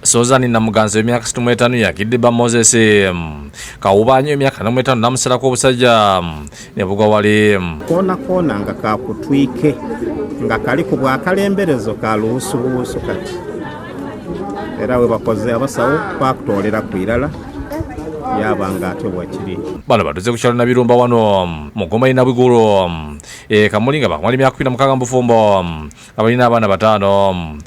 Sozani Namuganza emyaka 65 yagidde bba Moses Kawubanyo emyaka 45 n'amusalako obusajja ne bugwa wali. Koona koona nga kakutwike nga kali ku bwakalemberezo ka luwusubuwusu kati era we bakoze abasawo kwakutoolera ku irala yaba nga atyo bwekiri. Bano batuze ku kyalo Nabirumba wano mu Gomba ye Nabwigulu e Kamuli nga bakumala emyaka 16 mu bufumbo nga balina abaana 5.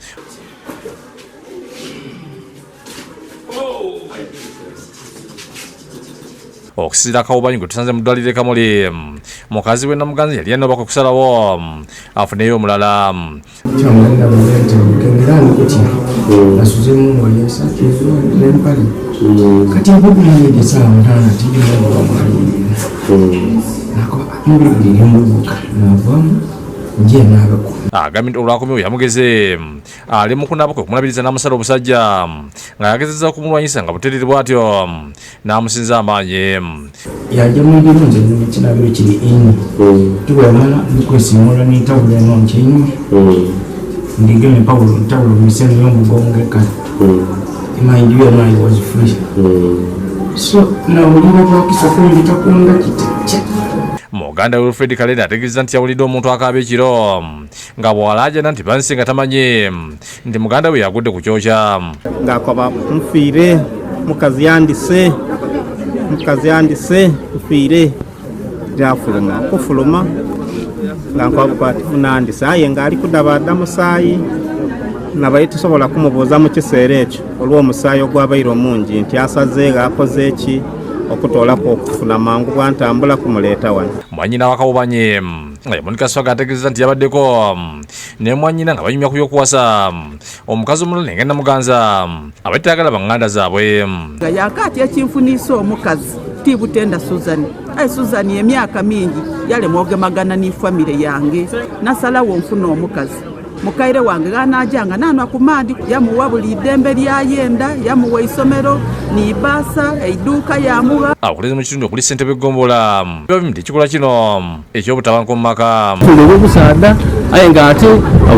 Okusinziira Kawubanyi gwe tusanze mu ddwaliro e Kamuli, mukazi we Namuganza yali yanoba kwe kusalawo afuneyo omulala. Agambye nti olwakomyewo yamugeze ali mu kunaaba kwe kumulabiriza n'amusala obusajja nga yagezezza okumulwanyisa nga butereere bw'atyo n'amusinza amaanyi. Yajja mu biro nze ekinabiro kiri ini tibwemala ndikwesimula n'entawulo eno nkyeinyuma ndigema empawulo ntawulo miseno y'omugongo ekale mind you and I was free so nawulira lwakisa kumbita kunda kiti. Muganda Wilfred Kalenda ategeeza nti yawulidde omuntu akaaba ekiro nga bw'alaajana nti bansi nga tamanyi nti muganda we yagudde ku kyokya. Ng'akoba nfiire mukazi yandise mukazi yandise nfiire gyafuluma kufuluma nga nkoba ati unandise aye ng'ali kudabaada musaayi nabaye tusobola kumubuuza mu kiseera ekyo olw'omusaayi ogwabaire omungi nti asazeegho akoze eki okutoolaku okufuna mangu bwantambula kumuleeta wano. Mwannyina wa Kawubanyi nga ye Monica Swaga ategeezezza nti yabaddeko ne mwannyina nga banyumya ku by'okuwasa omukazi omulala naye nga Namuganza abadde tayagala banganda zaabwe. Nga yakaati ekinfuniisa omukazi tibutenda Susan aye Susan emyaka mingi yalema ogemagana ni famire yange nasalawo nfuna omukazi mukaire wange ghanajanga nanwa ku maadhi yamuwa buli idembe lyayenda yamuwa eisomero ni baasa eiduuka yamuwa. Abakulembeze mu kitundu okuli ssentebe w'eggombolola babimidde ekikolwa kino eky'obutabanguko mu maka. Olw'obusaadha aye nga ate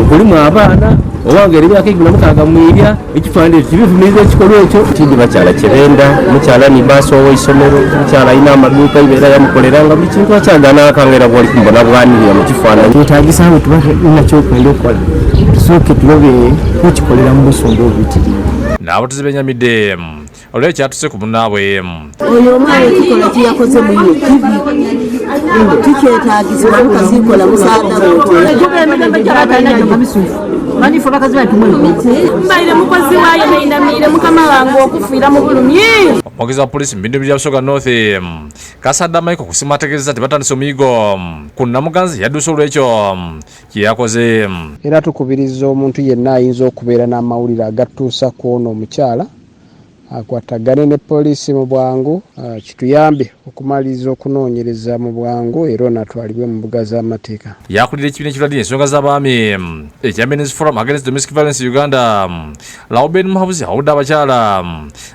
gulimu abaana oba nga emyaka 16 mwirya ekifaananyi ekyo kibivumirira ekikolwa ekyo. Tindi bakyala kyebenda, omukyala ni baasa ow'eisomero, omukyala alina amaduuka iba era yamukolera nga buli kintu akyagana akanga era bwoli kumubona bwanirira mu kifaananyi. Kyetagisa bwe tuba tulina kyokwenda okukola tusooke tulobe kukikolera mu busungu obubitirivu. N'abatuuze benyamidde olw'ekyatuse ku munnaabwe. Oyo omwana ekikolwa kyeyakoze muno kibi tikyetagisibwa mukazi kola musaadha mbaire mukozi waayo neinamiire mukama wange okufiira mu bulumi. Omwogezi wa poliisi mu bintu bya Busoga North Kasadha Michael Kusima ategeezezza nti batandise omuyigo ku Namuganza eyadduse olw'ekyo kye yakoze. Era tukubiriza omuntu yenna ayinza okubeera n'amawulire agatuusa ku ono omukyala akwatagane ne poliisi mu bwangu kituyambe okumaliriza okunoonyereza mu bwangu era ono atwalibwe mu mbuga z'amateeka. Yakulira ekibiina ekirwanirira ensonga z'abaami ekya Men's Forum Against Domestic Violence Uganda, Lauben Muhabuzi awudde abakyala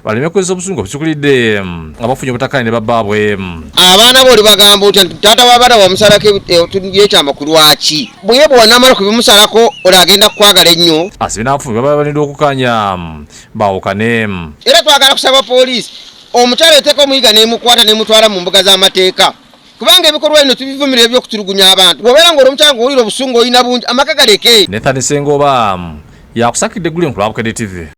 baleme kukozesa obusungu obusukulidde nga bafunye obutakkaanya ne babbaabwe. Abaana bo olibagamba otya nti taata w'abaana wamusalako ebyekyama ku lwaki? Bwe bw'onaamala kubimusalako olwo agenda kukwagala ennyo. Asabye n'abafumbi baba babalindwa okukkaanya baawukane. Era twagala kusaba poliisi omukyala eteeka omuyiga n'emukwata n'emutwala mu mbuga z'amateeka kubanga ebikolwa bino tubivumirira eby'okutulugunya abantu. Bw'obeera ng'oli omukyala ng'owulira obusungu olina bungi, amaka galeke. Nathan Ssengoba yakusakidde eggulire ku lwa Bukedde TV.